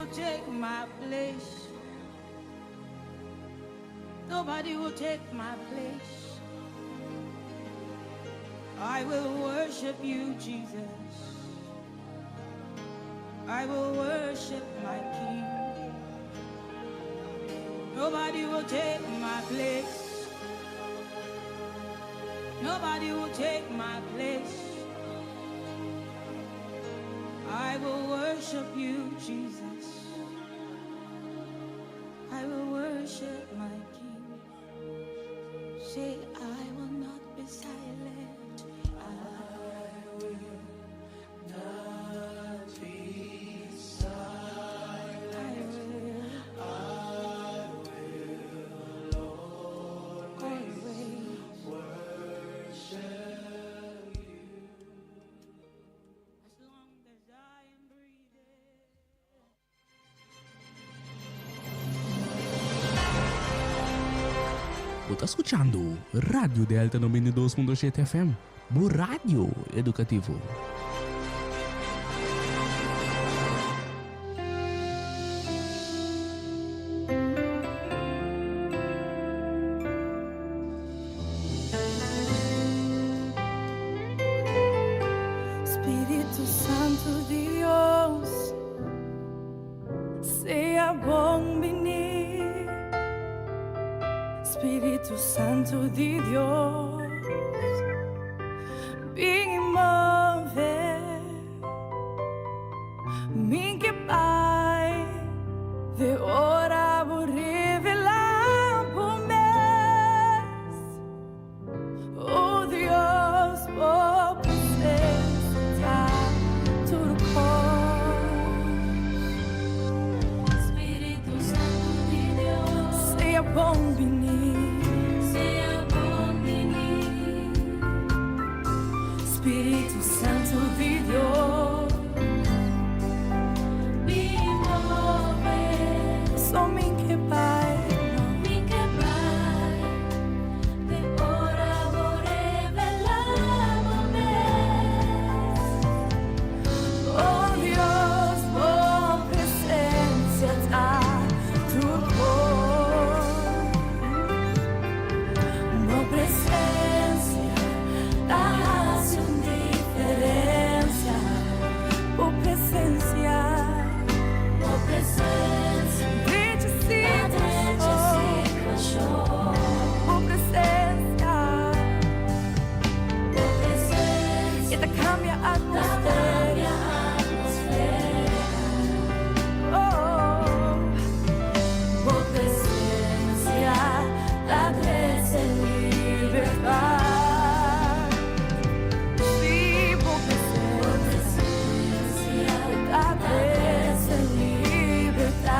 Take my place. Nobody will take my place. I will worship you, Jesus. I will worship my King. Nobody will take my place. Nobody will take my place. I will worship you, Jesus. I will worship my King. Say, I will not be silent. I will not be silent. I will I will always always worship you. As long as I am breathing. Bo ta skuchando Radio Delta 92.7 FM, bo radio edukativo. Spiritu Santu Dios, sea bon bini. Spiritu Santu di Dios, bin move. Mi ke bai, te ora bo revelá bo mes. Oh Dios, bo presensia ta tur kos. Spiritu Santu di Dios, Sea bon bini. sea bon bini. Spiritu Santu di Dios, Bin move, so mi ke bai, no. Mi ke bai, te ora bo revelá bo mes. Oh Dios, bo presensia ta tur kos. Bo presensia ta hasi un diferensia. Bo presensia, Bo presensia, drecha drecha situashon. situashon. Bo presensia, Bo presensia, e ta kambia ta atmosfera. kambia atmosfera. Oh, Bo presensia, ta trese libertat. Si, bo Bo presensia, presensia, ta ta trese trese libertat.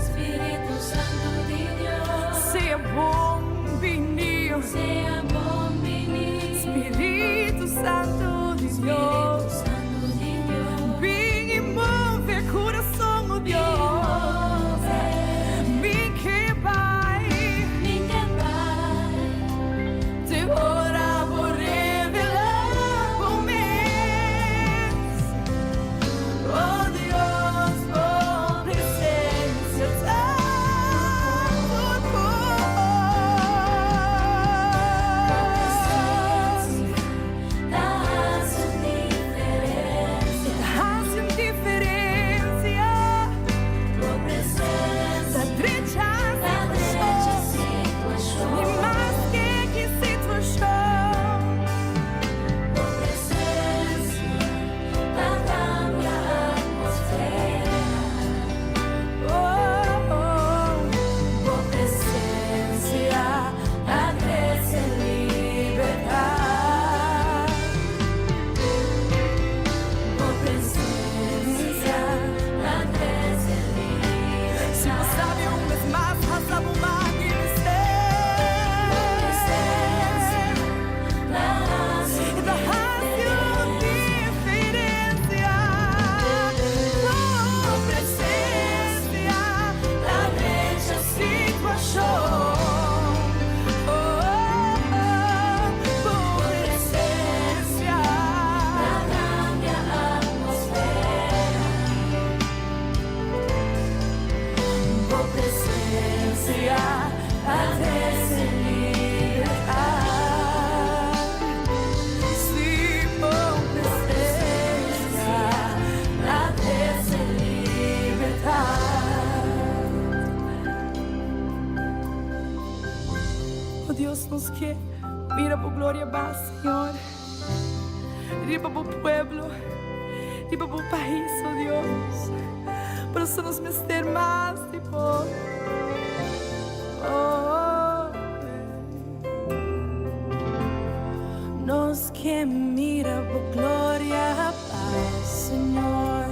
Spiritu Santu di Dios, Sea bon bini, sea bon bini. Spiritu Nos ke mira bo gloria ba, Señor, riba bo pueblo, riba bo pais, oh Dios. Por eso nos mester mas di bo. Oh, Nos ke mira bo gloria ba, Señor.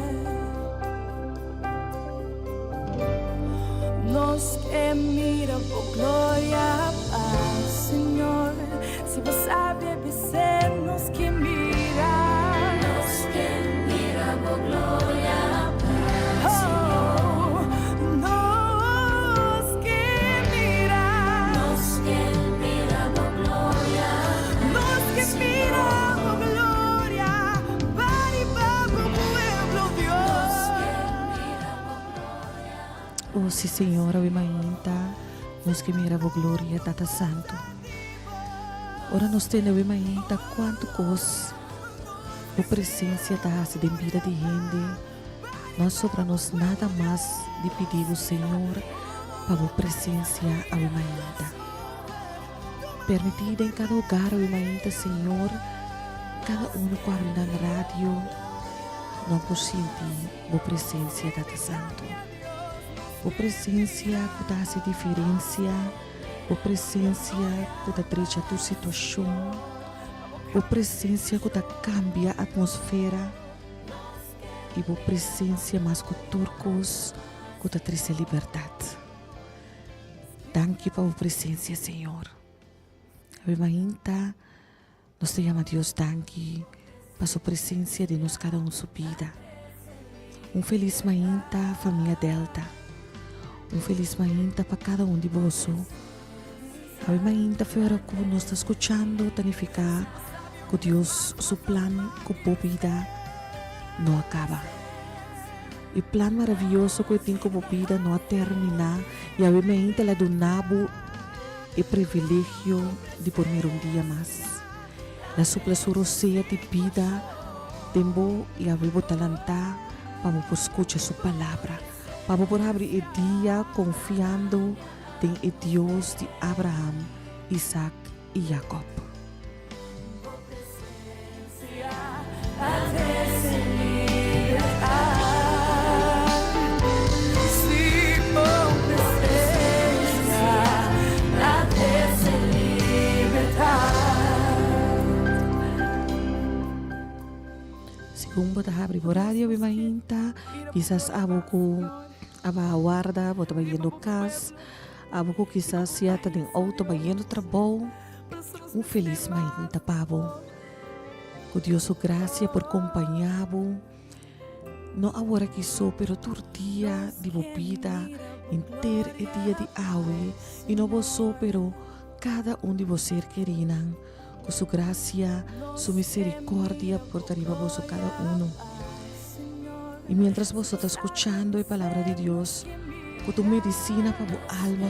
Nos ke mira bo gloria pa Señor. Si bo sabi bis'é nos ke mira. Nos ke mira bo gloria pa Señor. Oh, nos ke mira. Nos ke mira bo gloria Nos ke mira bo gloria pa riba bo pueblo Dios. Oh, si Señor, awe mainta nos ke mira bo gloria, Tata Santo. Ora nos tende awe mainta cuanto cos bo presencia ta haci den bida di hende, no a sobra nos nada mas di pidi bo, Señor, pa bo presencia awe mainta. Permití den kada hogar awe mainta, Señor, kada uno ku abri nan radio nan por sinti Bo presencia, Tata Santo. Bo presencia ku ta hasi diferencia, Bo presencia ku ta drecha tur situashon, Bo presencia ku ta kambia atmosfera i Bo presencia mas ku tur kos ku ta trese libertat. Danki pa bo presencia, Señor. Awe mainta nos ta yama Dios danki pa su presencia den nos cada un su bida. Un feliz mainta famia Delta. Un feliz mainta pa cada un di boso. Awe mainta fuera cu nos ta scuchando ta nifica cu Dios su plan cu bo bida no a caba. E plan maraviyoso cu e tin cu bo bida no a termina y awe mainta el a duna bo e privilegio di por mira un dia mas. El a supla su rosea di bida den bo y awe bo ta lanta pa bo por scucha su palabra, pa bo por habri e dia confiando den e Dios di Abraham, Isaac y Jacob. Segun bo ta habri bo radio mi mainta, kisas abo ku a baha warda, bo ta bayendo kas, abo ku kisas ya ta den outo bayendo trabou. Un felis mainta pa bo. Ku Dios su gracia por kompañá bo, no awor aki so, pero tur dia di bo bida, henter e dia di awe, i no bo so, pero kada un di bo ser kerinan. Ku su gracia, su misericordia por ta riba boso kada uno. I mientras boso ta skuchando e palabra di Dios, ku ta un medisina pa bo alma,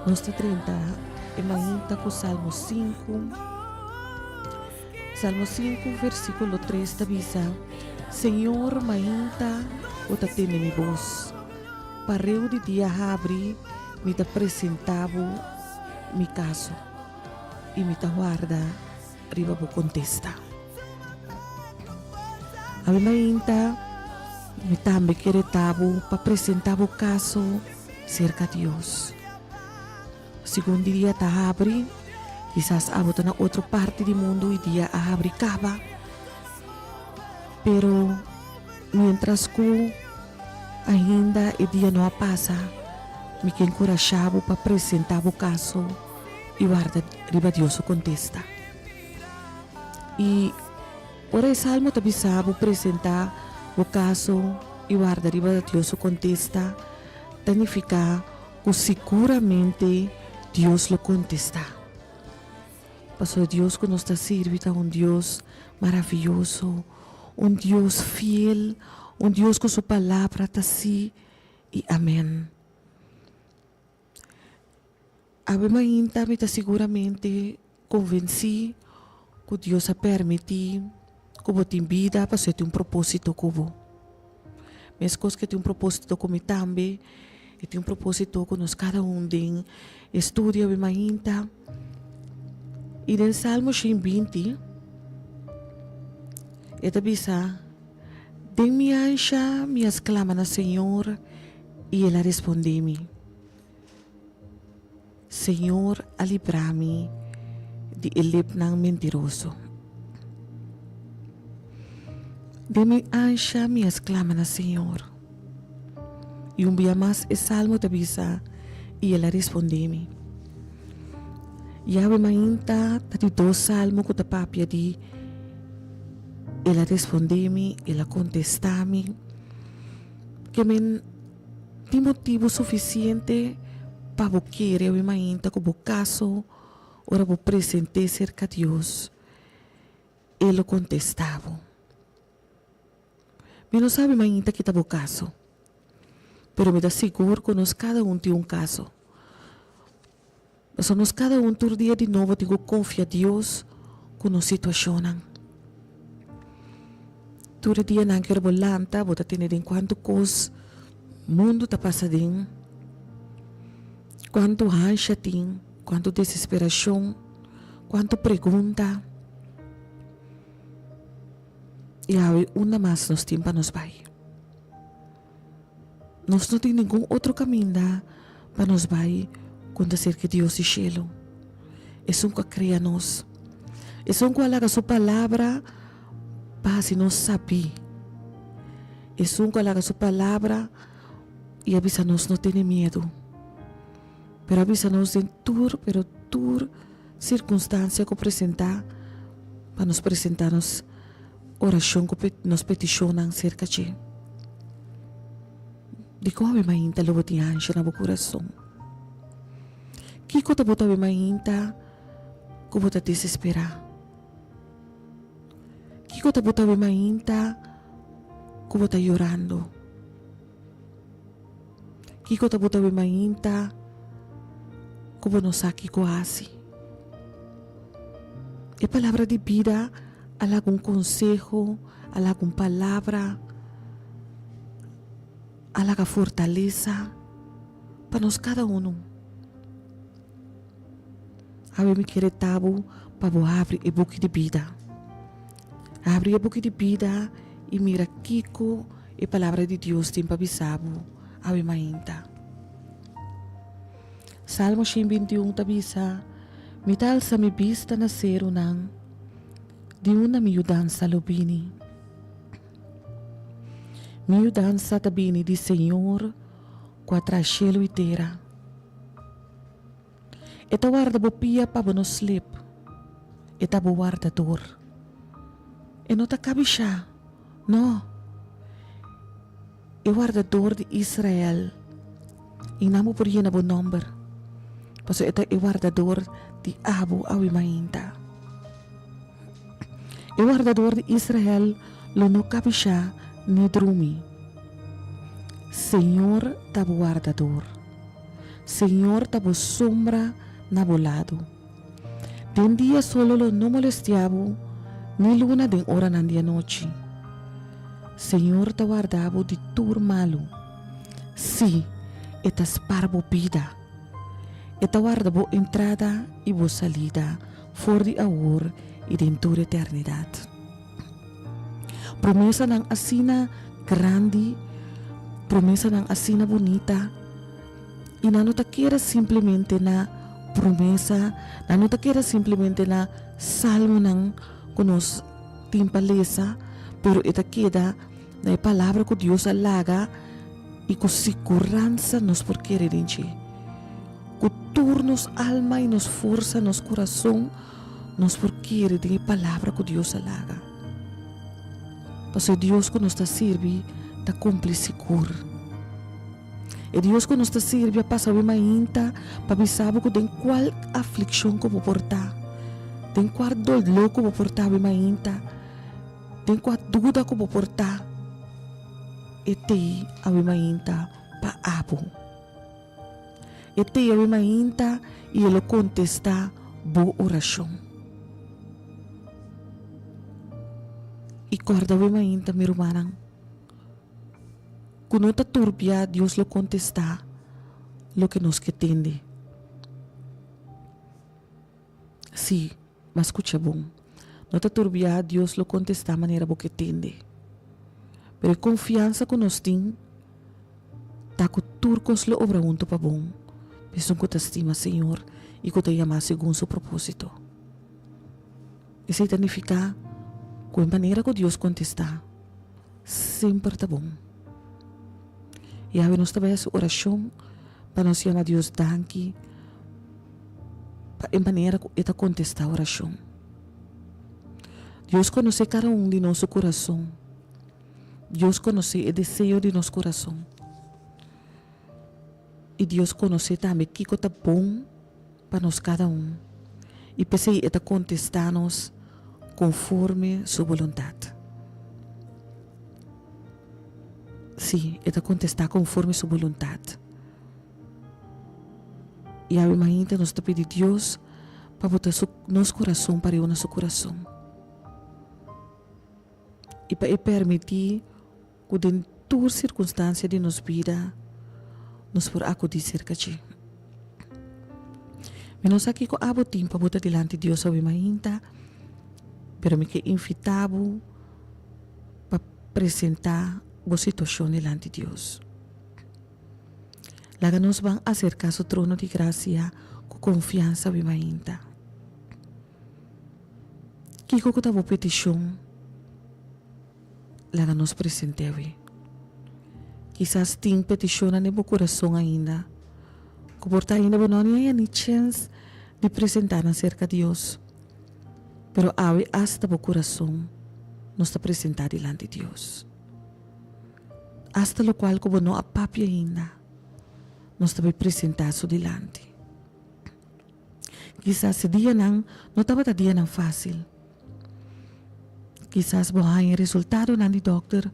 Nos ta drenta e mainta ku Salmo sinku. Salmo sinku versíkulo tres ta bisa, Señor, mainta bo ta tende mi bos. Pareu di dia habri mi ta presentá bo mi kaso i mi ta warda riba bo kontesta. Awe mainta mi tambe kere ta bo pa presentá bo kaso. Serka Dios. Segun di dia ta habri, kisas abo ta na otro parti di mundu i dia a habri kaba. Pero mientras ku ainda e dia no a pasa, mi ke enkurashá bo pa presentá bo kaso i warda riba Dios su kontesta. I ora e salmo ta bisa bo presentá bo kaso i warda riba Dios su kontesta, ta nifiká ku siguramente Dios lo kontestá. Pasobra Dios ku nos ta sirbi ta un Dios maravioso, un Dios fiel, un Dios ku su palabra ta sí i amèn. Awe mainta mi ta siguramente konvensí ku Dios a permití ku bo tin bida pasobra e tin un propósito ku bo. Meskos ku e tin un propósito ku mi tambe. E tin un propósito ku nos kada un den e studio awe mainta. I den Salmo 120 e ta bisa, Den mi ansha mi a sklama na Señor i El a respondé mi. Señor a libra mi di e lepnan mentiroso. Den mi ansha mi a sklama na Señor. I un bia mas e salmo ta bisa, I el a respondé mi. Yahweh mainta ta di dos salmo ku ta papia di El a respondé mi, El a kontestá mi. Ke men Tin motibu sufisiente pa bo kere awe mainta ku bo kaso ora bo present'é serka Dios, E lo kontestá bo. Mi no sabi mainta ki ta bo kaso, pero mi ta sigur ku nos kada un tin un kaso. Pasobra nos kada un tur dia di nobo tin ku konfia Dios ku nos situashonnan. Tur e dianan ku bo lanta, bo ta tene den kuantu kos mundu ta pasa den, kuantu hansha tin, kuantu desesperashon, kuantu pregunta. I awe unda mas nos tin pa nos bai? Nos no tin ningun otro kaminda pa nos bai ku ta serka Dios di shelu, esun ku a krea nos, esun ku a laga su palabra pa hasi nos sabí, esun ku a laga su palabra i a bisa nos no tene miedu, pero a bisa nos den tur pero tur sirkunstansia ku presentá pa nos presentá nos Orashon ku nos petishonnan serka dje. Dikon awe mainta lo bo tin ansha na bo kurason? Kiko ta bo ta awe mainta ku bo ta desesperá? Kiko ta bo ta awe mainta ku bo ta yorando? Kiko ta bo ta awe mainta ku bo no sa kiko hasi? E palabra di bida a laga un konseho, a laga un palabra, a laga fortalesa pa nos kada unu. Awe mi kere ta bo pa bo habri e buki di bida. Habri e buki di bida i mira kiko e palabra di Dios tin pa bisa bo awe mainta. Salmo 121 ta bisa, Mi ta alsa mi bista na serunan, di unda mi yudansa lo bini? Mi yudansa ta bini di Señor ku a traha shelu i tera. E ta warda bo pia pa bo no slip. E ta bo wardador. E no ta kabishá, no. E wardador di Israel, i nan bo por yena bo nòmber, pasobra e ta e wardador di abo awe mainta. E wardador di Israel lo no kabishá ni drumi. Señor ta bo wardador. Señor ta bo sombra na bo lado. Den dia solo lo no molestia bo, ni luna den oranan di anochi. Señor ta warda bo di tur malu. Sí, e ta spar bo bida. E ta warda bo entrada i bo salida for di awor i den tur eternidat. Promesanan asina grandi, promesanan asina bunita, i nan no ta keda simplemente na promesa, nan no ta keda simplemente na salmonan ku nos tin pa lesa, pero e ta keda na e palabra ku Dios a laga i ku siguransa nos por kere den dje. Ku tur nos alma i nos forsa, nos kurason, Nos por kere den e palabra ku Dios a laga. Pasobra e Dios ku nos ta sirbi ta kumpli sigur. E Dios ku nos ta sirbi a pasa awe mainta pa bisa bo ku den kual aflikshon ku bo por ta, den kual doló ku bo por ta awe mainta, den kua duda ku bo por ta, e t'ei awe mainta pa abo. E te yawe mainta i e lo kontestá bo orashon. I kòrda awe mainta, mi rumannan, ku no ta tur bia Dios lo kontestá. loke nos ke tende. Sí, b'a skucha bon. No ta tur biaha Dios lo kontestá manera bo ke tende. Pero e konfiansa ku nos tin ta ku tur kos lo obra huntu pa bon pa esun ku ta stima Señor i ku ta yamá segun su propósito. Esei ta nifiká ku e manera ku Dios kontestá semper ta bon. I awe nos ta bai hasi orashon pa nos yama Dios danki pa e manera ku e ta kontestá orashon. Dios konosé kada un di nos su kurason. Dios konosé e deseo di nos kurason. I Dios konosé tambe kiko ta bon pa nos kada un, i p'esei e ta kontestá nos konforme su boluntat. Sí, e ta kontestá konforme su boluntat. I awe mainta nos ta pidi Dios pa bota su nos kurason pareu na su kurason i pa e permití ku den tur sirkunstansia di nos bida nos por akudí serka dje. Mi no sa kiko abo tin pa bo ta dilanti Dios awe mainta, pero mi ke invitá bo pa presentá bo situashon dilanti Dios. Laga nos ban aserká su trono di grasia ku konfiansa awe mainta. Kiko ku ta bo petishon? Laga nos present'é awe. Kisas tin petishonnan den bo kurason ainda ku por ta ainda bo no a ni haña ni chèns di presentá nan serka Dios. Pero awe asta bo kurason nos ta presentá dilanti Dios. Asta lokual ku bo no a papia ainda, nos ta bai presentá su dilanti. Kisas e dianan no tabata dianan fásil. Kisas bo haña resultadonan di dòkter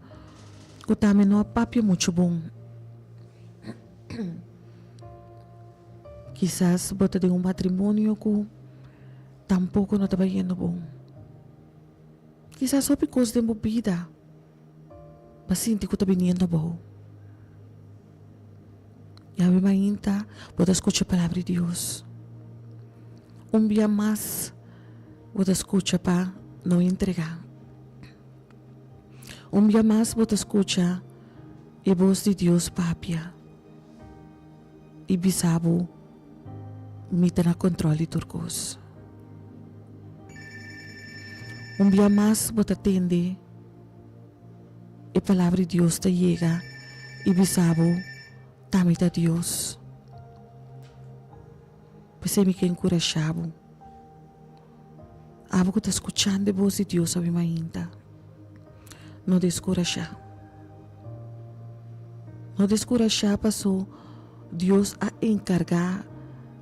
ku tambe no a papia muchu bon. Kisas bo ta den un matrimonio ku tampoko no ta bayendo bon. Kisas hopi kos den bo bida bo a sinti ku ta biniendo abou. Yawe mainta bo ta skucha palabra di Dios. Un bia mas bo ta skucha pa no entregá. Un bia mas bo ta skucha e bos di Dios papia i bisa bo, Mi ta na kontròl di tur kos. Un bia mas bo ta tende. E palabra di Dios ta yega i bisa bo, Ta mi ta Dios. P'esei mi ke enkurashá bo. Abo ku ta skuchando e bos di Dios awe mainta, no deskurashá. No deskurashá paso Dios a enkargá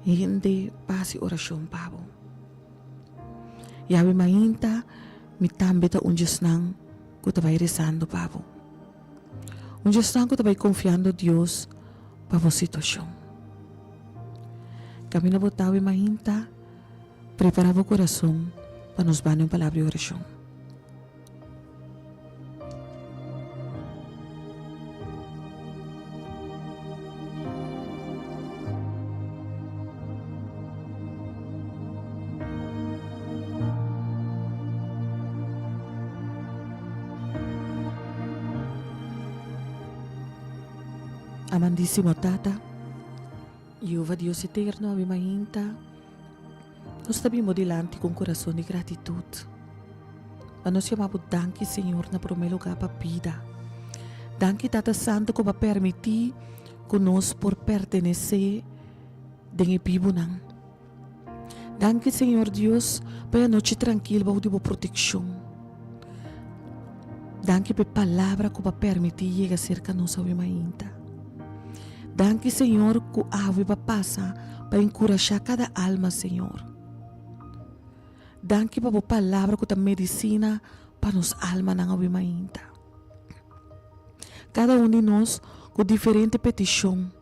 hende pa hasi orashon pa bo. Yawe mainta mi tambe ta un djesnan ku ta bai rezando pa bo. Un djesnan ku ta bai konfiando Dios pa bo situashon. Kaminda bo ta awe mainta, prepara bo kurason pa nos banda un palabra di orashon. Amandísimo Tata, Jehová Dios eterno, awe mainta nos ta bin bo dilanti ku un kurason di gratitut. Pa nos yama bo danki, Señor, na promé lugá pa bida. Danki, Tata Santu, ku bo a permití ku nos por pertenesé den e bibunan. Danki, Señor Dios, pa e anochi trankil bou di bo protekshon. Danki pa e palabra ku bo a permití yega serka nos awe mainta. Danki, Señor, ku awe bo a pasa pa enkurashá kada alma, Señor. Danki pa bo palabra ku ta medisina pa nos almanan awe mainta. Kada un di nos ku diferente petishon,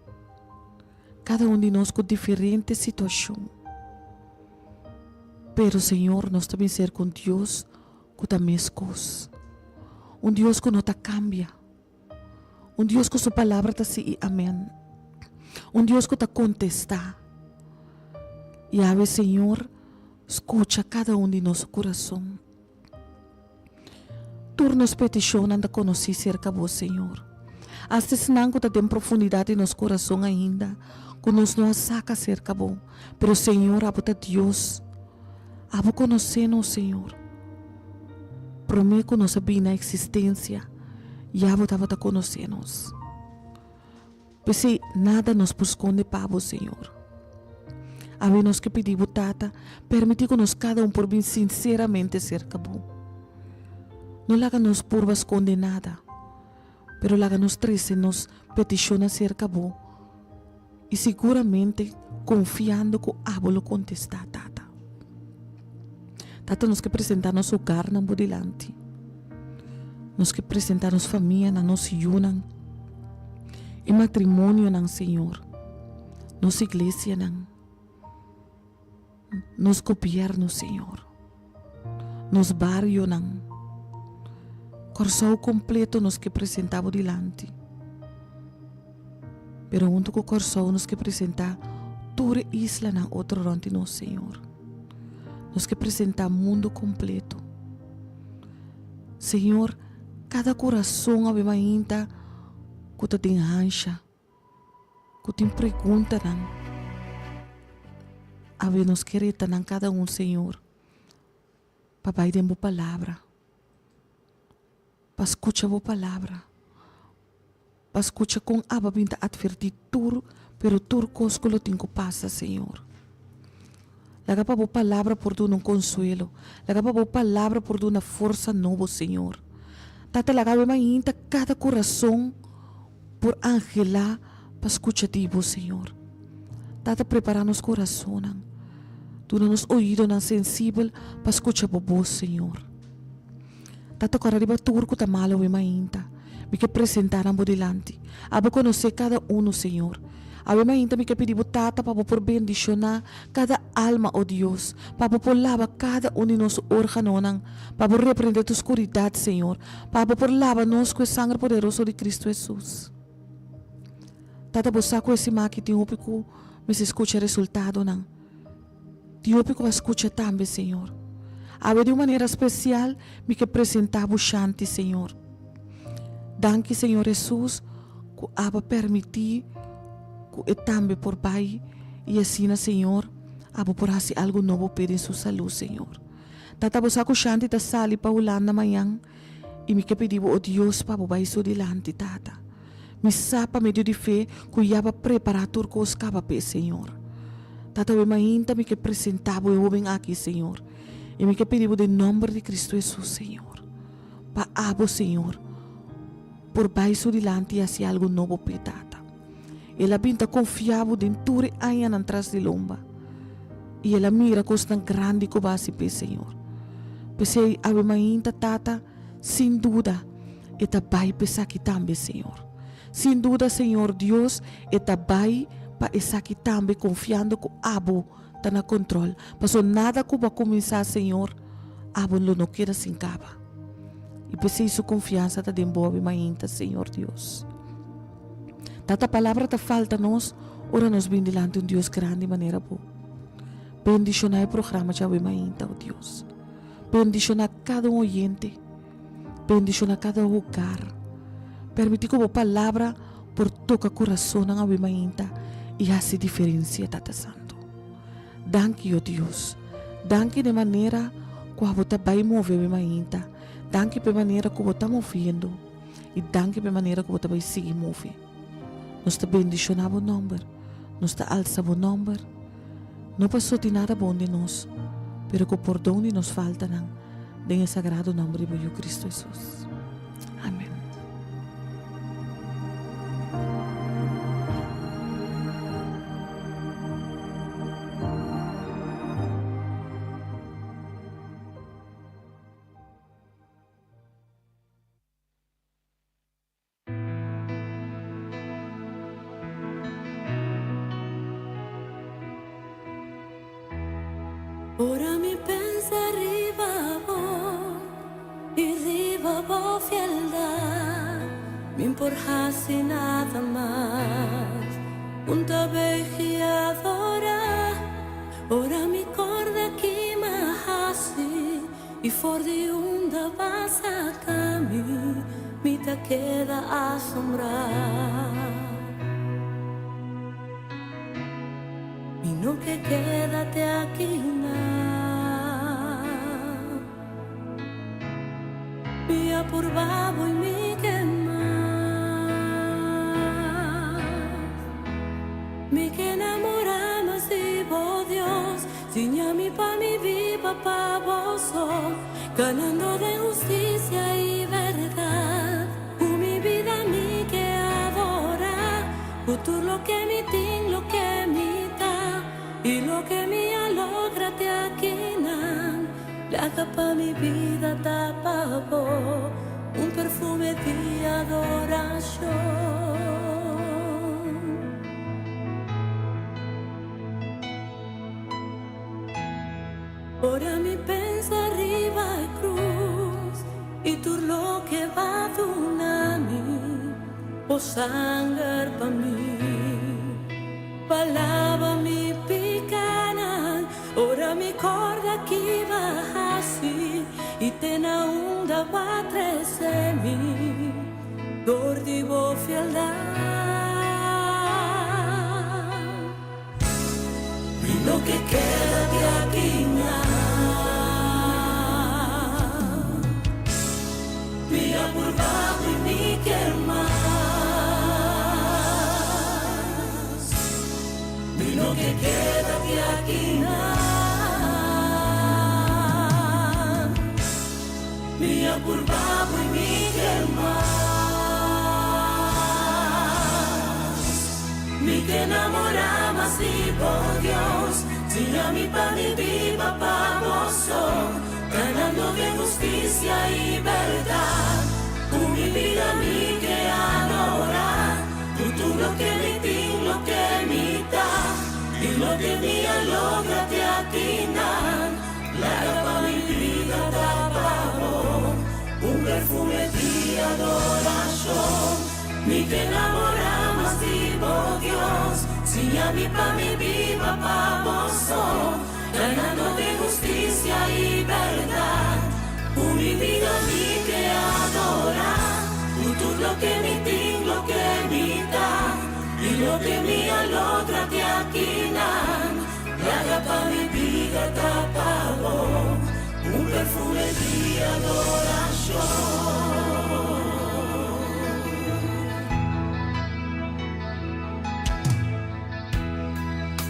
kada un di nos ku diferente situashon. Pero Señor nos ta bin ser ku un Dios ku ta meskos, un Dios ku no ta kambia. Un Dios ku su palabra ta sí i amén. Un Dios ku ta kontestá. I awe Señor skucha kada un di nos kurason. Tur nos petishonnan ta konosí serka bo, Señor. Asta esnan ku ta den profundidat di nos kurason ainda ku nos no a saka serka bo. Pero Señor, abo ta Dios. Abo konosé nos, Señor. Promé ku nos a bini na eksistensia, ya bo tabata konosé nos. P'esei nada nos por skonde pa bo, Señor. Awe nos ke pidi bo, Tata, permití ku nos kada un por bin sinseramente serka bo. No laga nos purba skonde nada, pero laga nos trese nos petishonnan serka bo i siguramente konfiando ku abo lo kontestá, Tata. Tata, nos ke presentá nos hogarnan bo dilanti. Nos ke presentá nos famianan, nos yunan, e matrimonionan, Señor, nos iglesianan, nos gobierno, Señor, nos barionan. Kòrsou kompleto nos ke presentá bo dilanti. Pero huntu ku Kòrsou nos ke presentá tur e islanan otro rònt di nos, Señor. Nos ke presentá mundu kompleto. Señor, kada kurason awe mainta ku ta den hansha, ku tin preguntanan, awe nos ke reta nan kada un, Señor, pa bai den bo palabra, pa skucha bo palabra. Pa skucha kon Abba bin ta atvertí tur, pero tur kos ku lo tin ku pasa, Señor. Laga pa bo palabra por duna un konsuelo. Laga pa bo palabra por duna forsa nobo, Señor. Tata, laga awe mainta kada kurason por anhelá pa skucha di bo, Señor. Tata, prepará nos kurasonnan. Duna nos oidonan sensibel pa skucha bo bos, Señor. Ta toca riba tur cu ta malo awe mainta. Mi ke presenta nan bo dilanti. Abo conoce cada uno, Señor. Awe mainta mi ke pidi bo Tata pa bo por bendiciona cada alma, o Dios, pa bo por laba cada un di nos organonan, pa bo reprende tur scuridad, Señor, pa bo por laba nos cu e sangre poderoso di Cristo Jesus. Tata, bo sa cu e siman aki tin hopi cu mester scucha resultadonan. Di hopi ku a skucha tambe, Señor. Awe di un manera spesial mi ke presentá bo shanti, Señor. Danki, Señor Hesus, ku abo a permití ku e tambe por bai i asina, Señor, abo por hasi algu nobo p'e den su salú, Señor. Tata, bo sa ku shanti ta sali pa Hulanda mañan i mi ke pidi bo, o Dios, pa bo bai su dilanti, Tata. Mi sa pa medio di fe ku ya bo a prepará tur kos kaba p'e, Señor. Tata we mainta mi ke presentá bo e hóben aki, Señor, i mi ke pidi bo den nòmber di Kristu Hesus, Señor, pa abo, Señor, por bai su dilanti i hasi algu nobo p'e, Tata. El a bin ta konfia bo den tur e añanan tras di lomba, i el a mira kosnan grandi ku bo a hasi p'e, Señor. P'esei, awe mainta, Tata, sin duda, e ta bai pa esaki tambe, Señor. Sin duda, Señor Dios, e ta bai pa esaki tambe confiando cu Abo ta na control. Paso nada cu Bo a cuminsa, Señor, Abo lo no keda sin caba. Y p'esey su confiansa ta den Bo awe mainta, Señor Dios. Tata, palabra ta falta nos ora nos bin dilanti un Dios grandi manera Bo. Bendiciona e programa djawe mainta, oh Dios. Bendiciona cada un oyente. Bendiciona cada hogar. Permiti cu bo palabra por toca curasonnan awe mainta y haci diferencia, Tata Santo. Danki, oh Dios. Danki den manera cu abo ta bay move awe mainta. Danki p'e manera cu bo ta moviendo y danki p'e manera cu bo ta bay sigui move. Nos ta bendiciona bo nomber. Nos ta alsa bo nomber. No paso tin nada bon den nos, pero cu pordon di nos faltanan. Den e sagrado nomber di bo Yu Cristo Hesus. Amen. Ora mi pensa riba bo i riba bo fieldad, mi por hasi nada mas. Un ta begi adora Ora mi corda ki m'a haci Y for di unda b'a saca mi Mi ta keda asombra Mi no ke keda te aki na Mi a purba bo y mi ke mas Mi ke namora mas di bo Dios Siña mi pa mi biba pa bo so Ganando den husticia y berdad Cu mi bida mi ke adora Cu tur loke mi tin loke mi ta Y loke mi a logra te akinan Laga pa mi bida ta pa bo Un perfume di adoracion. Ora mi pensa riba e cruz y tur loke b'a duna mi, bo sanger pa mi, pa laba mi picanan. Ora mi corda ki b'a haci y te na unda b'a trece mi, dor di bo fieldad. Mi no ke keda di aki na. Mi a purba i mi ke mas. Mi no ke keda di aki na. Mi a purba i mi ke mas. Mi ke namorá mas di bo Dios, Siña mi pa mi biba pa bo so, Ganando den hustisia i bèrdat. Ku mi bida mi ke adorá, Ku tur loke mi tin, loke mi ta, I loke mi a logra te akinan. Laga pa mi bida ta pa bo, Un perfume di adorashon. Mi ke namorá mas di bo Dios, Siña mi pa mi biba pa bo so, Ganando den hustisia i bèrdat. Ku mi bida mi ke adorá, Ku tur loke mi tin, loke mi ta, I loke mi a logra te akinan. Laga pa mi bida ta pa bo, Un perfume di adorashon.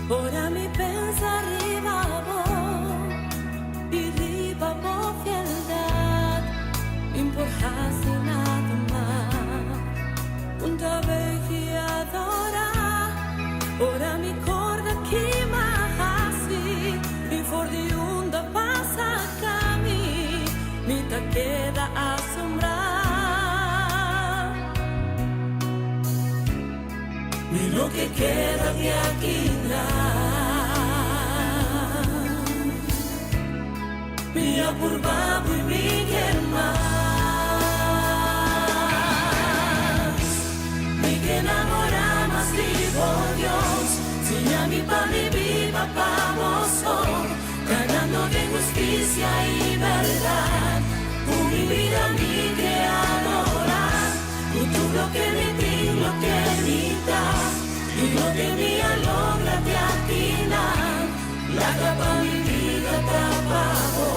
Ora mi pensa riba bo i riba bo fieldad, Mi n'por hasi nada mas, Un ta begi adora. Ora mi corda ki m'a hasi i for di unda b'a saca mi, Mi ta keda asombra. Mi no ke keda di aki na. Mi a purba bo i mi ke mas. Mi ke namora mas di bo Dios, Siña mi pa mi biba pa bo so, Ganando den hustisia i bèrdat. Ku mi bida mi ke adorá, Ku tur loke mi tin, loke mi ta, I loke mi a logra te akinan. Laga pa mi bida ta pa bo,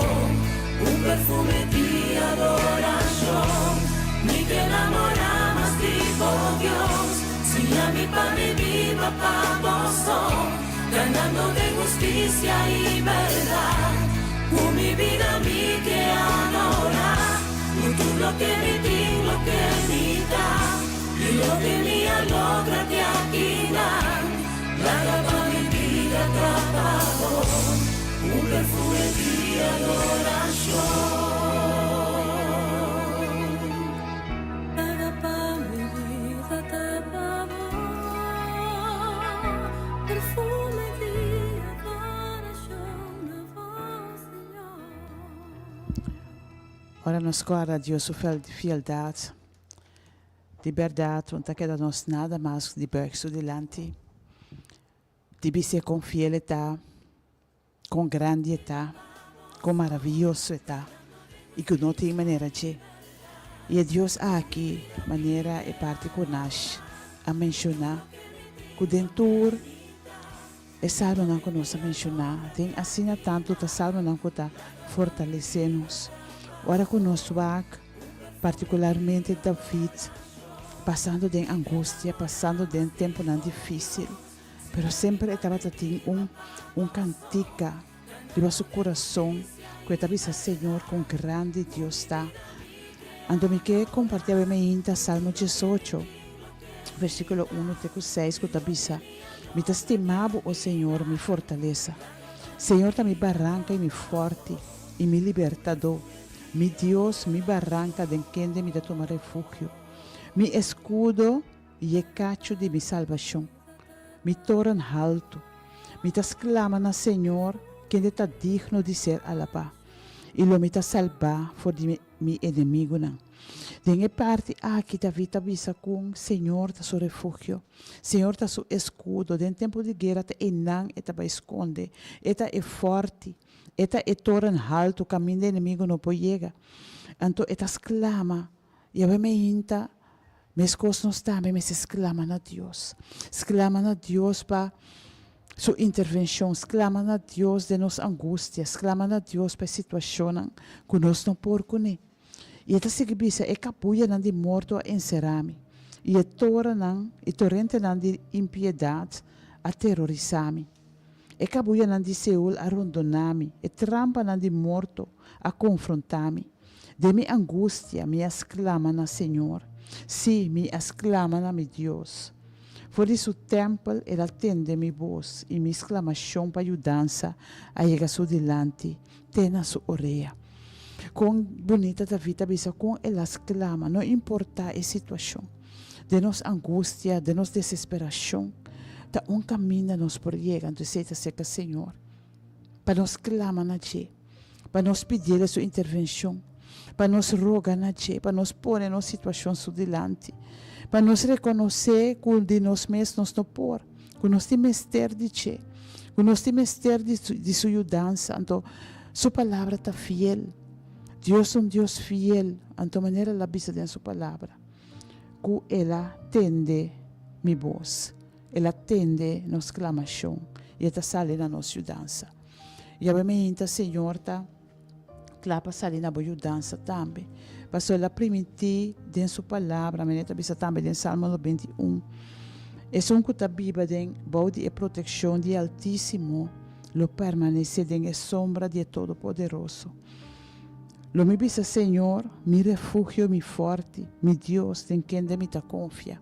Un perfume di adorashon. Mi ke namorá mas di bo Dios, Siña mi pa mi biba pa bo so, Ganando den hustisia i bèrdat. Ku mi bida mi ke adorá, Ku tur loke mi tin, loke mi ta, I loke mi a logra te akinan. Laga pa mi bida ta pa bo, Un perfume di adorashon. Laga pa mi bida ta pa bo, Perfume di adorashon na bo, Señor. Ora nos corda Dios su fieldad, di berdad no ta keda nos nada mas di buig su dilanti. Di bis'é kon fiel e ta, kon grandi e ta, kon maravioso e ta, i ku no tin manera dje. I e Dios aki, manera e parti ku Nash a menshoná, ku den tur e salmonan ku nos a menshoná, tin asina tantu ta salmonan ku ta fortalesé nos. Ora ku nos wak, partikularmente David, pasando den angustia, pasando den tempunan difísil, Pero semper e tabata tin un un kantika riba su kurason ku e ta bisa Señor kon grandi Dios ta. Anto mi ke kompartí awe meinta Salmo diesocho, versíkulo unu te ku seis ku ta bisa, Mi ta stima bo, o Señor, mi fortalesa. Señor ta mi baranka i mi fòrti i mi libertadó, mi Dios, mi baranka den kende mi ta tuma refugio, mi eskudo i e kachu di mi salbashon, mi toren haltu. Mi ta sklama na Señor, kende ta digno di ser alabá, i lo mi ta salbá for di mi enemigunan. Den e parti aki David ta bisa ku Señor ta su refugio, Señor ta su eskudo, den tempu di guera ta einan e ta bai skonde, e ta e fòrti, e ta e toren haltu kaminda enemigu no por yega. Anto e ta sklama Yahweh meinta, meskos nos tambe mester sklama na Dios. Sklama na Dios pa Su intervenshon, sklama na Dios den nos angustia, sklama na Dios pa e situashonnan ku nos no por kuné. I e ta sigui bisa, E kabuyanan di morto a enserá mi, i e toranan i torentenan di impiedat a terorisá mi. E kabuyanan di Seul a rondoná mi, e trampanan di morto a konfrontá mi. Den mi angustia mi a sklama na Señor, sí, mi a sklama na mi Dios. For di su tèmpel el a tende mi bos i mi sklamashon pa yudansa a yega su dilanti te na su orea. Kon bunita David ta bisa kon el a sklama, no importá e situashon. Den nos angustia, den nos desesperashon, ta un kaminda nos por yega, anto esei ta serka Señor. Pa nos klama na dje, pa nos pidiel e su intervenshon, pa nos roga na dje, pa nos pone nos situashon su dilanti, pa nos rekonosé ku di nos mes nos no por, ku nos tin mester di dje, ku nos tin mester di su yudansa. Anto su palabra ta fiel. Dios ta un Dios fiel, anto manera el a bisa den su palabra, ku el a tende mi bos. El a tende nos sklamashon i e ta sali na nos yudansa. Yahweh meinta, Señor ta kla pa sali na bo yudansa tambe. Pasobra el a primintí den su palabra, manera e ta bisa tambe den Salmo 91, Esun ku ta biba den bou di e protekshon di e Altísimo lo permanesé den e sombra di e Todopoderoso. Lo mi bisa Señor, mi refugio, mi fòrti, mi Dios den kende mi ta konfia.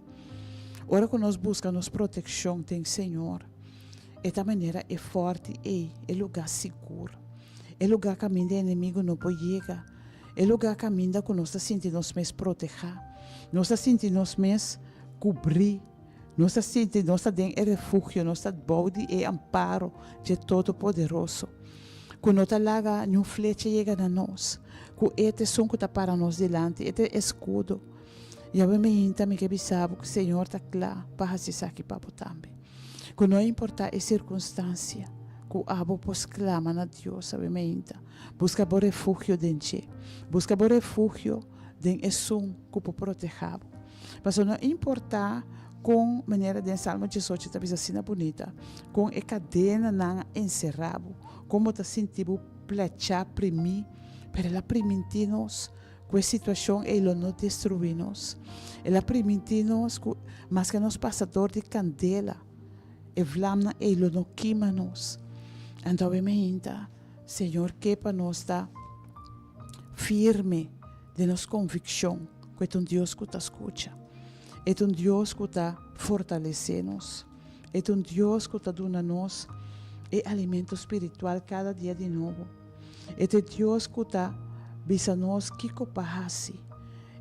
Ora ku nos buska nos protekshon den Señor, e ta manera e fòrti ei, e lugá sigur, e lugá kaminda e enemigu no por yega, e lugá kaminda ku nos ta sinti nos mes protehá, nos ta sinti nos mes kubrí, nos ta sinti nos ta den e refugio, nos ta bou di e amparo dje Todopoderoso, ku no ta laga niun flecha yega na nos, ku e ta esun ku ta para nos dilanti, e ta e eskudo. Yahweh mi hinta mi ke bisa bo ku Señor ta kla pa hasi esaki pa bo tambe. Ku no importa e sirkunstansia, ku abo por sklama na Dios awe mi hinta. Buska bo refugio den dje. Buska bo refugio den esun ku por proteha bo. Pasobra no importa kon, manera den Salmo 18 ta bisa asina bunita, kon e kadenanan a ensera bo, kon bo ta sinti bo plechá, primí, pero el a primintí nos Ku e situashon ei lo no destruí nos. El a primintí nos ku maske nos pasa dor di kandela, e vlamnan ei lo no kima nos. Anto awe mainta, Señor ke pa nos ta firme den nos konvikshon ku e ta un Dios ku ta skucha. E ta un Dios ku ta fortalesé nos. E ta un Dios ku ta duna nos e alimento spiritual kada dia di nobo. E ta e Dios ku ta bisa nos kiko pa hasi.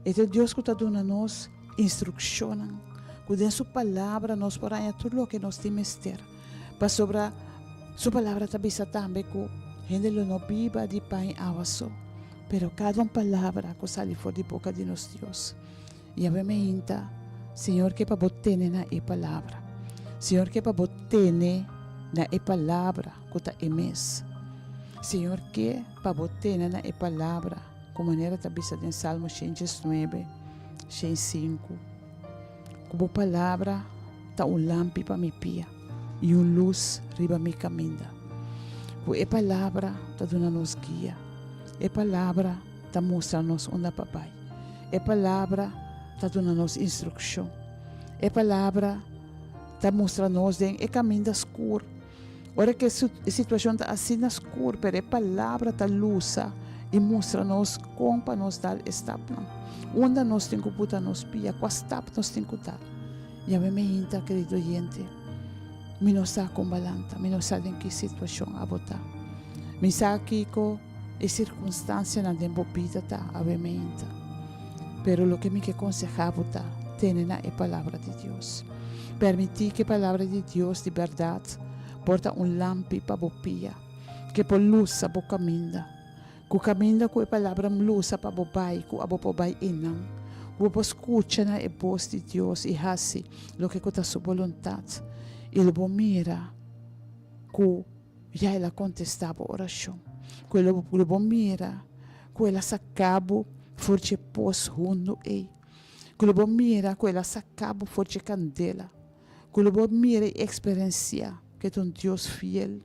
E ta e Dios ku ta duna nos instrukshonnan, ku den su Palabra nos por haña tur loke nos tin mester. Pasobra su Palabra ta bisa tambe ku hende lo no biba di pan i awa so, pero kada un palabra ku sali for di boka di nos Dios. Yahweh meinta, Señor ke pa bo tene na e Palabra. Señor ke pa bo tene. na e Palabra ku ta e mes. Señor ke pa bo tene na e Palabra ku manera ta bisa den Salmo 119, 105, ku bo Palabra ta un lampi pa mi pia i un lus riba mi kaminda. Ku e Palabra ta duna nos guia. E Palabra ta mustra nos unda pa bai. E Palabra ta duna nos instrukshon. E Palabra ta mustra nos den e kaminda skur. Ora ku e situashon ta asina skur, pero e Palabra ta lusa i mustra nos kon pa nos dal e stapnan. Unda nos tin ku buta nos pia, kua stap nos tin ku dal. Yawé mi hinta, kerido oyente, mi no sa kon balanta, mi no sa den ki situashon abo ta. Mi sa kiko e sirkunstansianan den bo bida ta awe mi hinta. Pero loke mi ke konsehá bo ta, tene na e Palabra di Dios. Permití ku e Palabra di Dios di bèrdat por ta un lampi pa bo pia, ke por lusa bo kaminda. Ku kaminda ku e Palabra lusa pa bo bai, ku abo por bai einan. Ku bo por skucha na e bos di Dios i hasi loke ku ta su boluntat. I lo bo mira ku Ya el a kontestá bo orashon. Ku el lo bo mira ku el a saka bo for dje pos hundu ei. Ku lo bo mira ku el a saka bo for dje kandela. Ku lo bo mira i eksperensiá ku e ta un Dios fiel.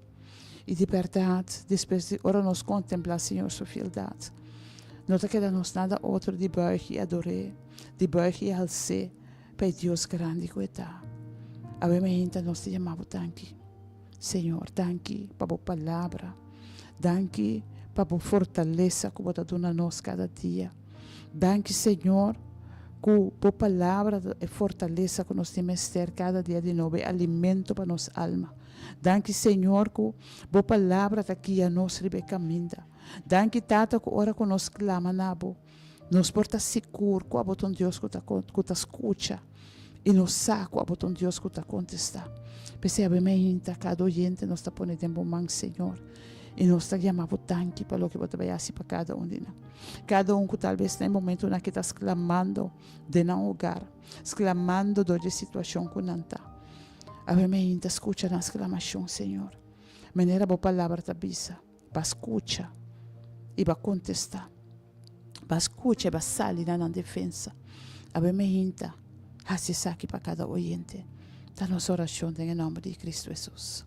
I di bèrdat, despues di ora nos kontemplá Señor su fieldat, no ta keda nos nada otro di bùig i ador'é, di bùig i hals'é pa e Dios grandi ku e ta. Awe mainta nos ta yama bo danki. Señor, danki pa bo palabra. Danki pa bo fortalesa ku bo ta duna nos kada dia. Danki, Señor, ku bo palabra ta e fortalesa ku nos tin mester kada dia di nobo, e alimento pa nos alma. Danki, Señor, ku bo palabra ta guia nos riba e kaminda. Danki, Tata, ku ora ku nos klama na bo, nos por ta sigur ku abo ta un Dios ku ta ku ta skucha. I nos sa ku abo ta un Dios ku ta kontestá. P'esei awe mainta kada oyente nos ta pone den bo man, Señor, i nos ta yama bo danki pa loke bo ta bai hasi pa kada un di nan. Kada un ku talbes na e momentunan aki ta sklamando den nan hogar, sklamando dor di e situashon ku nan ta. Awe mainta skucha nan sklamashon, Señor. Manera bo palabra ta bisa, Ba skucha i ba kontestá. Ba skucha i ba sali na nan defensa. Awe meinta, hasi esaki pa kada oyente. Ta nos orashon den e nòmber di Kristu Hesus.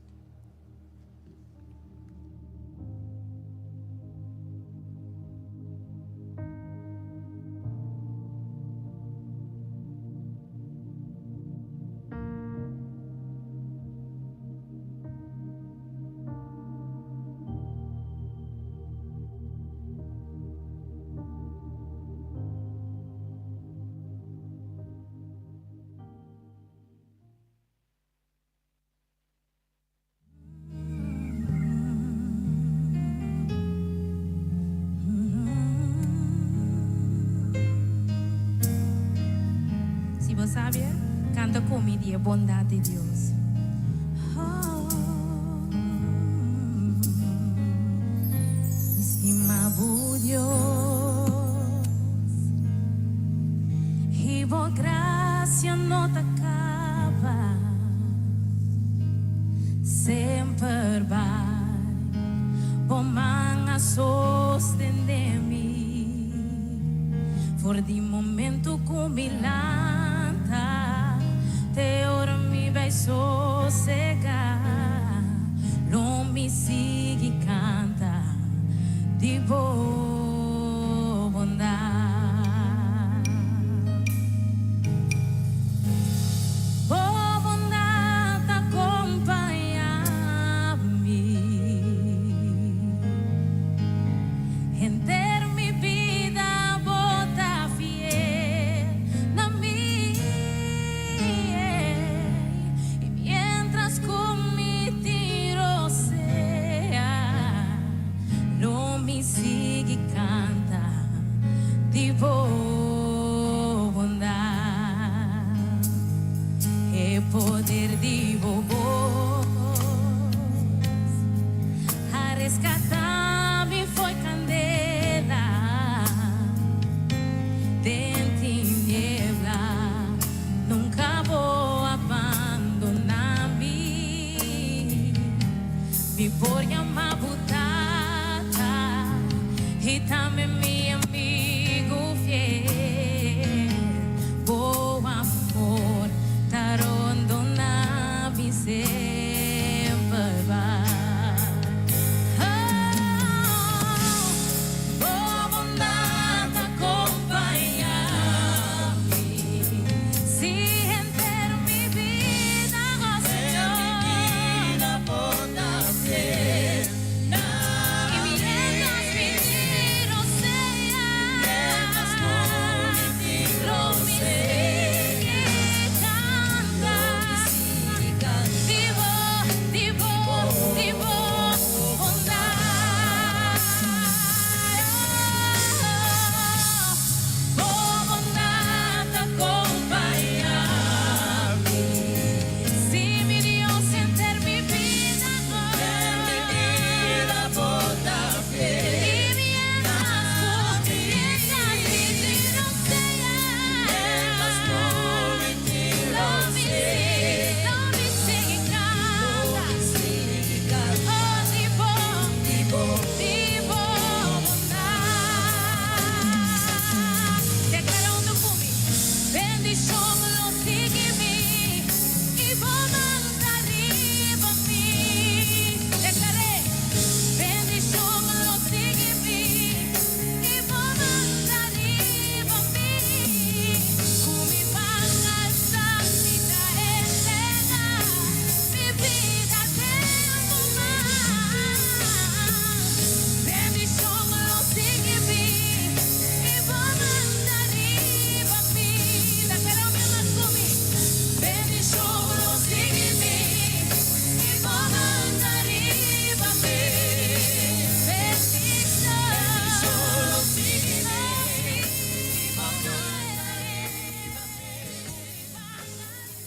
Si bo sabia, canta cu mi di e bondad di Dios. Mi stima bo Dios, i bo gracia no ta caba, semper bai bo man a sostene mi, for di momento cu mi lanta te ora mi bai sosega, lo mi sigui canta di bo bondad. Bo bondad ta compaña mi henter mi bida, bo ta fiel na mi. I mientras ku mi tin rosea, lo mi sigui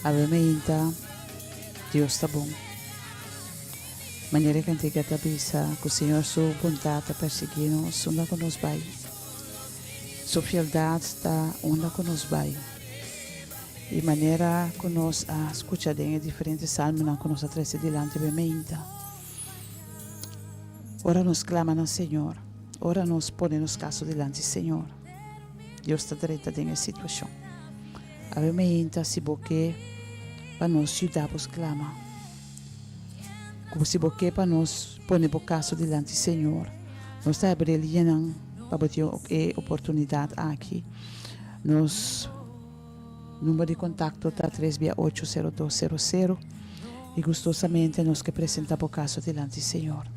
Awe meinta, Dios ta bon. Manera e kantika ta bisa ku Señor su bondat ta persiguí nos unda ku nos bai. Su fieldat ta unda ku nos bai. I manera ku nos a skucha den e diferente salmonan ku nos a trese dilanti awe meinta, ora nos klama na Señor, ora nos pone nos kaso dilanti Señor, Dios ta drenta den e situashon. Awe meinta si bo ke pa nos yuda bo sklama, ku si bo ke pa nos pone bo kaso dilanti Señor, nos ta habri e liñanan pa bo tin e oportunidat aki. Nos number di kontakto ta tres bia ocho sero dos sero sero i gustosamente nos ke presenta bo kaso dilanti Señor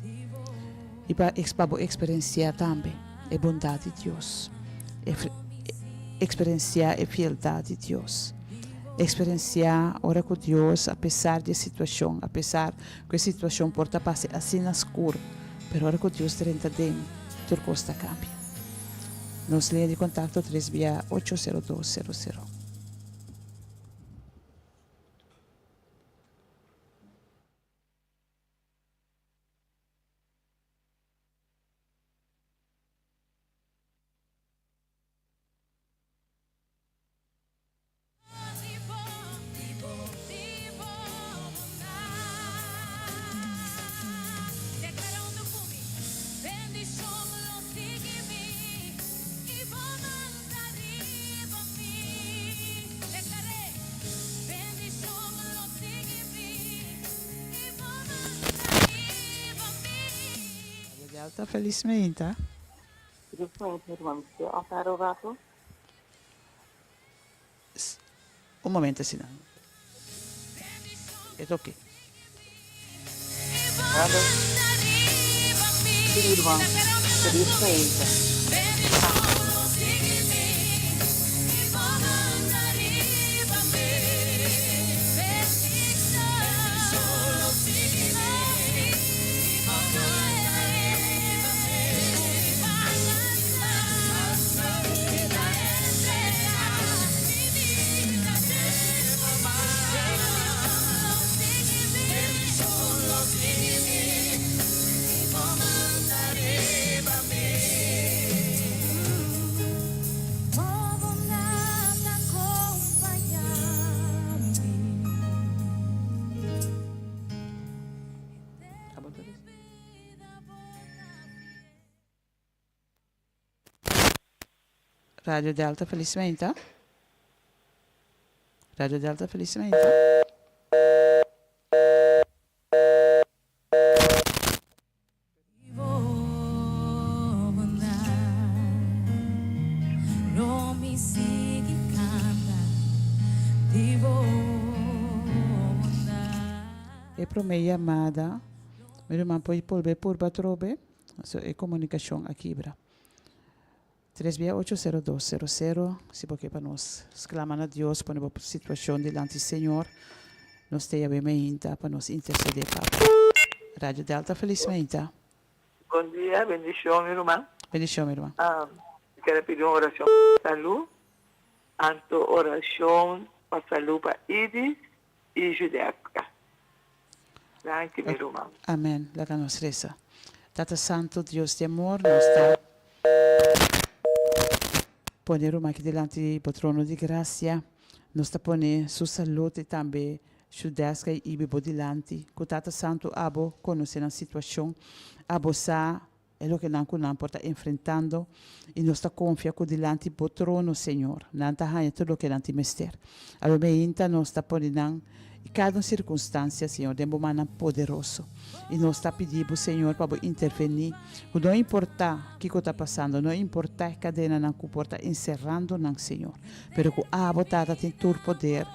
i pa pa bo eksperensiá tambe e bondat di Dios, eksperensiá e fieldat di Dios, eksperensiá ora ku Dios apesar di e situashon, apesar ku e situashon por ta pasa asina skur, pero ora ku Dios drenta den, tur kos ta kambia. Nos liña di kontakto tres bia ocho sero dos sero sero. Delta felizmente. Un momento asina. E ta oke. Aló. Sí, ruman. Feliz mainta. Radio Delta felizmente. Radio Delta felizmente. E prome yamada, mi ruman por bolbe purba atrobe, so e comunicacion a kibra. Tres bia ocho sero dos sero sero, si bo ke pa nos sclama na Dios, pone bo situacion dilanti Señor, nos ta yabe meinta pa nos intercede pa bo. Radio Delta feliz meinta. Bon dia, bendicion mi ruman. Bendicion mi ruman. Mi ker a pidi un oracion pa salud, anto oracion pa salud pa Idis y Judeska. Danki mi ruman. Amen, laga nos resa. Tata Santo, Dios di amor, nos ta pone ruman aki dilanti bo trono di gracia. Nos ta pone su salud y tambe Judeska y Ibi bo dilanti. Cu Tata Santo abo conoce nan situacion, abo sa E loke nan ku nan por ta enfrentando i nos ta konfia ku dilanti Bo trono, Señor, nan ta haña tur loke nan tin mester. Awe meinta nos ta pone nan i kada un sirkunstansia, Señor, den Bo mannan poderoso. I nos ta pidi Bo, Señor, pa Bo intervení, ku no importá kiko ta pasando, no importá e kadenanan ku por ta enserando nan, Señor, pero ku Abo, Tata, tin tur poder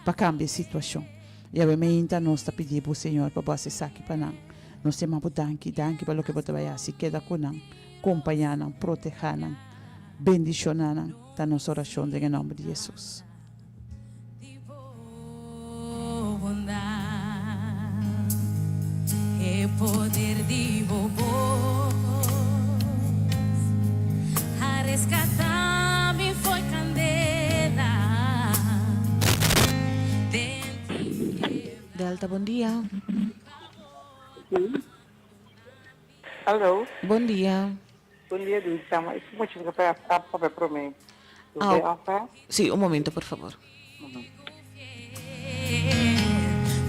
pa kambia e situashon. I awe meinta nos ta pidi Bo, Señor, pa Bo hasi esaki pa nan. Nos ta yama bo danki, danki pa loke bo ta bai hasi. Keda ku nan, kompañá nan, protehá nan, bendishoná nan, ta nos orashon den e nòmber di Hesus. Delta, bon dia. Aló. Bon dia. Bon dia, Luisa. Ma es mucha que pa pa pa promé. Ah, sí, un momento, por favor.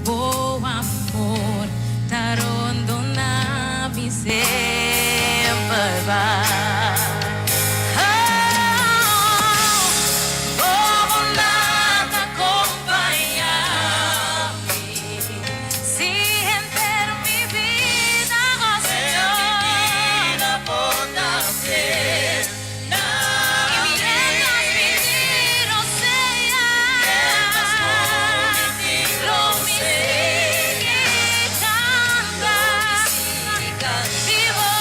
Bo amor ta rondona mi semper bai. Oh, bo bondad ta compaña mi. Si henter mi bida, oh Señor, y mientras mi tiro sea, lo mi sigui canta. Di bo,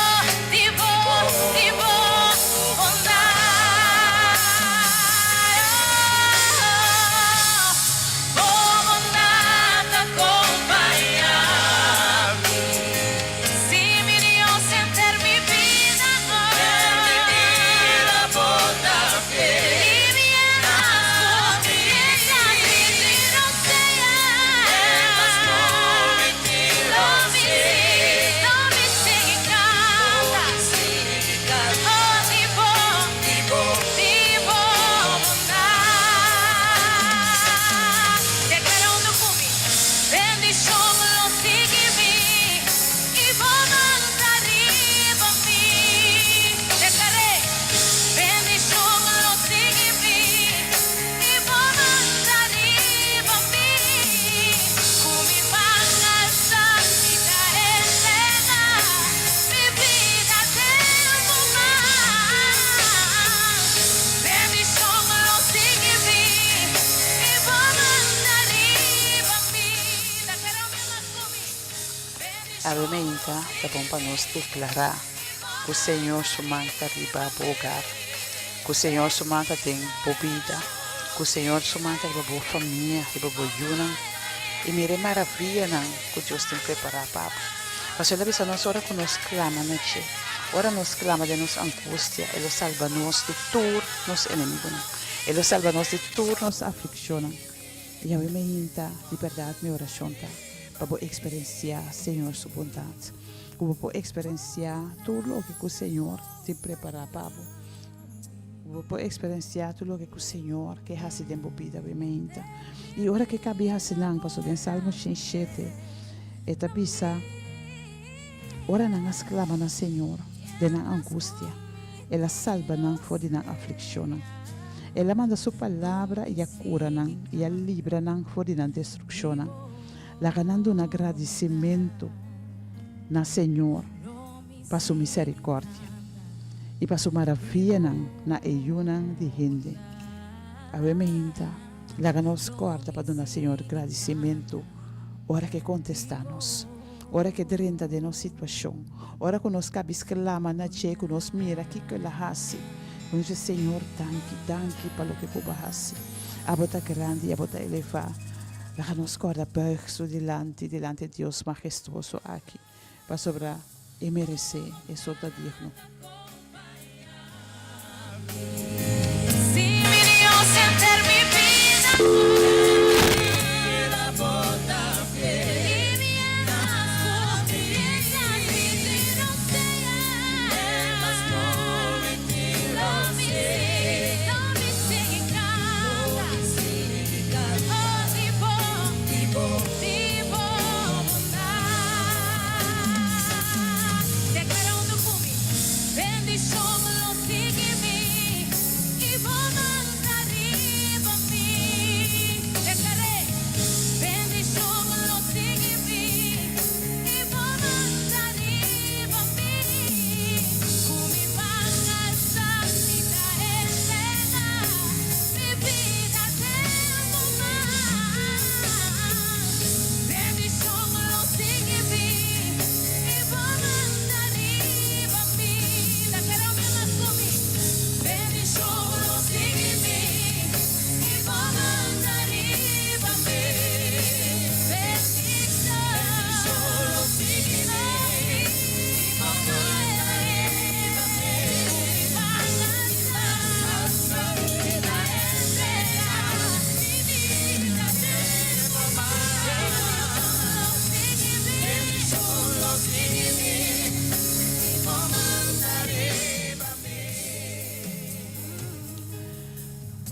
di bo, di bo bondad. Bo bondad ta compaña mi. Si mi Dios henter mi bida, mi bida Y mientras mientras mi tiro sea, lo mi lo mi sigui canta. Oh, di bo, di bo, di bo bondad. Declara hunto cu mi. Bendicion lo sigui mi y bo man ta riba mi. Declar'e. Bendicion lo sigui mi y bo man ta riba mi. Cu mi man alsa mi ta entrega mi bida den bo man. Bendicion lo sigui mi y bo man ta riba mi. Declara un mas cu mi. Awe mainta ta bon pa nos declara cu Señor su man ta riba bo hogar, cu Señor su man ta den bo bida, cu Señor su man ta riba bo famia, riba bo yunan, y mira e maraviyanan cu Dios tin prepara pa bo. Pasobra el a bisa nos ora cu nos clama na dje, ora nos clama den nos angustia, e lo salba nos di tur nos enemigonan, e lo salba nos di tur nos afliccionnan. Y awe mainta, di berdad mi oracion ta pa bo experencia Señor su bondad, cu bo por experencia tur loke cu Señor tin prepara pa bo, cu bo por experencia tur loke cu Señor ke haci den bo bida awe mainta. Y ora ke cabi haci nan, pasobra den Salmo 107 e ta bisa, Ora nan a sclama na Señor den nan angustia, El a salba nan for di nan afliccionnan. El a manda su palabra y a cura nan y a libra nan for di nan destruccionnan. Laga nan duna gradicimento na Señor pa su misericordia y pa su maravianan na e yunan di hende. Awe meinta, laga nos corda pa duna Señor gradicimento ora ke contesta nos. Ora ke drenta den nos situashon, ora ku nos kabis klama na dje, ku nos mira kiko el a hasi, ku nos bisa, Señor, danki, danki pa loke ku bo a hasi. Abo ta grandi i abo ta elevá. Laga nos kòrda bùig su dilanti, dilanti e Dios mahestuoso aki, pasobra e meresé, e so ta digno. Si mi Dios henter mi bida.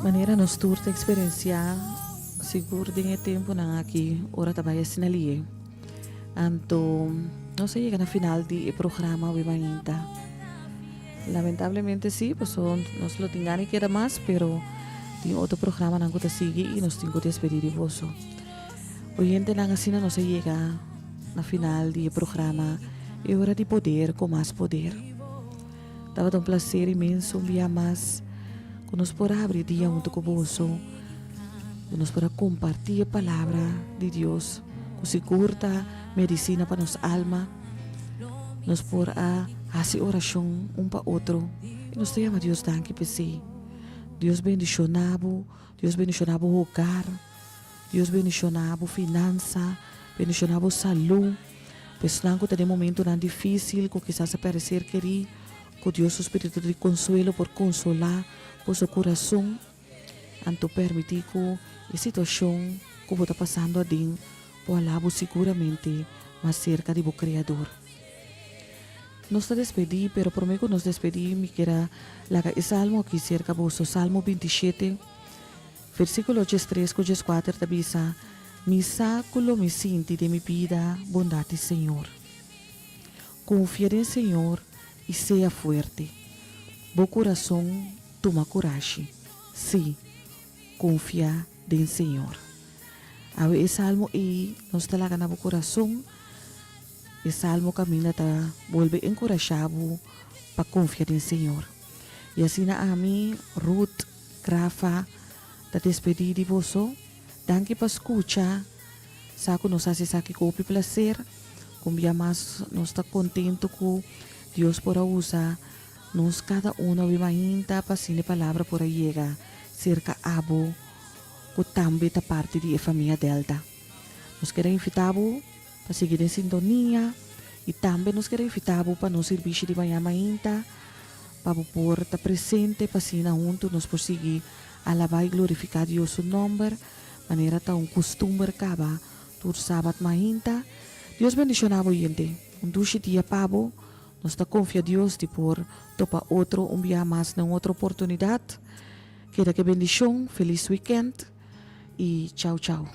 Manera nos tur ta eksperensiá sigur den e tempunan aki ora ta bai asina lié. Anto nos a yega na final di e programa awe mainta. Lamentablemente sí, paso nos lo tin gana di keda mas, pero tin otro programanan ku ta sigui i nos tin ku despedí di boso. Oyentenan asina nos a yega na final di e programa E Ora di Poder ku Mas Poder. Tabata un placer inmenso un bia mas ku nos por a habri dia huntu ku boso, ku nos por a kompartí e palabra di Dios ku sigur ta medisina pa nos alma. Nos por a hasi orashon un pa otro i nos ta yama Dios danki p'esei. Dios bendishoná bo, Dios bendishoná bo hogar. Dios bendiciona bo finansa, bendiciona bo salud. Pa esnan cu ta den momentonan dificil, cu kisas a perde ser keri, cu Dios su spiritu di consuelo por consola boso curason. Anto permiti cu e situacion cu bo ta pasando aden por hala bo siguramente mas cerca di bo Creador. Nos ta despedi, pero prome cu nos despedi mi kier a laga e salmo aki cerca boso, Salmo 27. Versíkulo 13 ku 14 ta bisa, Mi sa ku lo mi sinti den mi bida bondat di Señor. Konfia den Señor i sea fuerte. Bo kurason tuma kurashi. Sí, konfia den Señor. Awe e salmo ei nos ta laga na bo kurason. E salmo kaminda ta bolbe enkurashá bo pa konfia den Señor. I asina ami, Ruth, Rafa ta despedí di boso. Danki pa skucha. Sa ku nos hasi esaki ku hopi plaser. Ku un bia mas nos ta kontentu ku Dios por a usa nos kada uno awe mainta pa asina e palabra por a yega serka abo ku tambe ta parti di e famia Delta. Nos kier a invitá bo pa sigui den sintonia i tambe nos kier a invitá bo pa nos sirbishi di maña mainta. Pa bo por ta presente pa asina huntu nos por sigui alabá i glorifiká Dios su nòmber, manera ta un kustumber kaba tur sabat mainta. Dios bendishoná bo yente. Un dushi dia pa bo. Nos ta konfia Dios di por topa otro un bia mas na un otro oportunidat. Keda ke bendishon, felis wikènt i chau chau.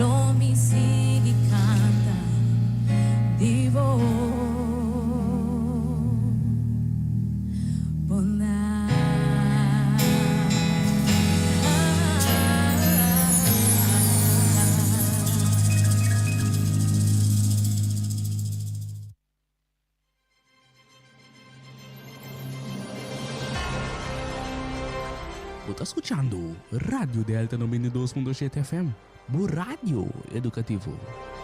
Lo mi sigui canta di bo bondad. Bo ta skuchando Radio Delta 92.7 FM, bo radio edukativo.